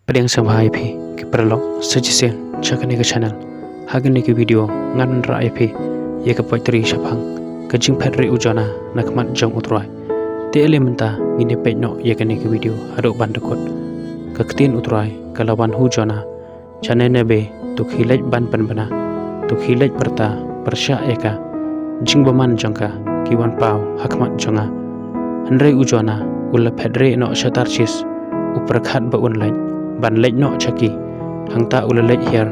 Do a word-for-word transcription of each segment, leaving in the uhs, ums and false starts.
Pdiang sngewbha ïa phi ki paralok sa shisien sha kane ka channel. Ha kane ka video ngan wanrah ïa phi ïa ka poetry shaphang ka jingphet rieh u Jonah na khmat jong u Trai. Te ale mynta ngin ïa peit noh ïa kane ka video haduh ban da kut. Ka ktien u Trai ka la wan ha u Jonah. Shane ne be to khie leit ban pynbna, to khie leit pyrta pyrshah ïa ka jingbymman jong ka ki wan paw ha khmat jong nga. Hynrei u Jonah u la phet rieh noh sha Tarsis, u pyrkhat ba un leit ban leit noh sha ki. Hangta u la leit hiar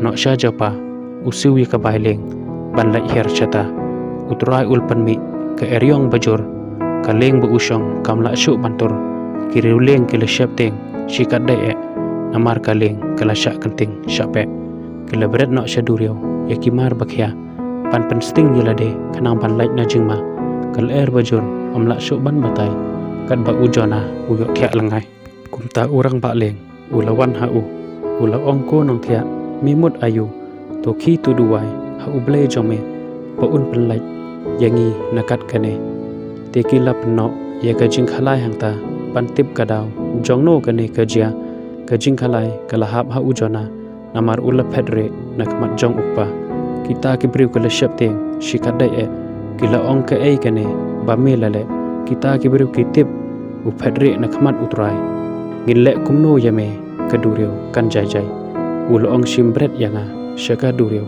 noh sha Joppa, u siew ïa ka bai lieng ban leit hiar shata. U Trai u la pynmih ka eriong bajur, ka lieng ba u shong kam lah shuh ban tur. Ki riewlieng ki la sheptieng shikatdei eh, namar ka lieng ka la shah kynting shah peh. Ki la bret noh sha duriaw ïa ki mar ba khia ban pynsting ïa lade khnang ban lait na jingma. Ka lyer bajur ym lah shuh ban batai katba u Jonah u ïohthiah lyngngai. Kumta u rangbah lieng u la wan ha u, u la ong, ko nongthiah, me mut aïu? To khie to duwai ha U Blei jong me ba un pynlait ïa ngi na kat kane. Te ki la pynnoh ïa ka jingkhalai hangta ban tip ka daw jongno kane ka jia. Ka jingkhalai ka la hap ha u Jonah namar u la phet rieh na khmat jong u kpa. Kita ki briew ki la sheptieng shikatdei eh, ki la ong, kaei kane ba me la leh? Kita ki briew ki tip u phet rieh na khmat u Trai. Ngin leh kumno ïa me, ka duriaw kan jai jai. U la ong, shim bret ïa nga sha ka duriaw,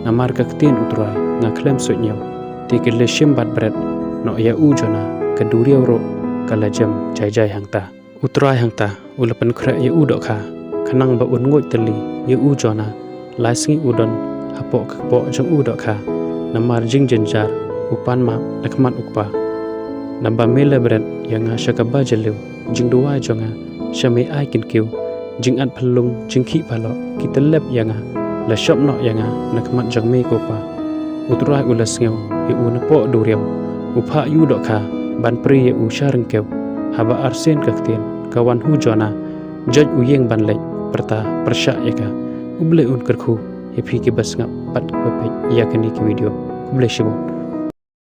namar ka ktien u Trai nga khlem suidñiew. Te ki la shim bad bret noh ïa u Jonah, ka duriaw ruh ka la jem jai jai hangta. U Trai hangta u la pynkhreh ïa u dohkha khnang ba un nguid tylli ïa u Jonah. Lai sngi u don hapoh ka kpoh jong u dohkha namar jingjynjar, u pan map na khmat u kpa. Naba me la bret ïa nga sha kaba jylliew, jingduwai jong nga sha me ai kynkiew. Jingat phyllung jingkhih phyllung ki tyllep ïa nga, la shop noh ïa nga na khmat jong me ko Pa. U Trai u la sngew ïa u napoh duriaw, u phah ïa u dohkha ban prie ïa u sha ryngkew. Haba arsien ka ktien ka wan ha u Jonah, jot u ïeng ban leit pyrta pyrshah ïa ka. U Blei un kyrkhu ïa phi kiba sngap bad kiba peit ïa kane ka video. Khublei shibun.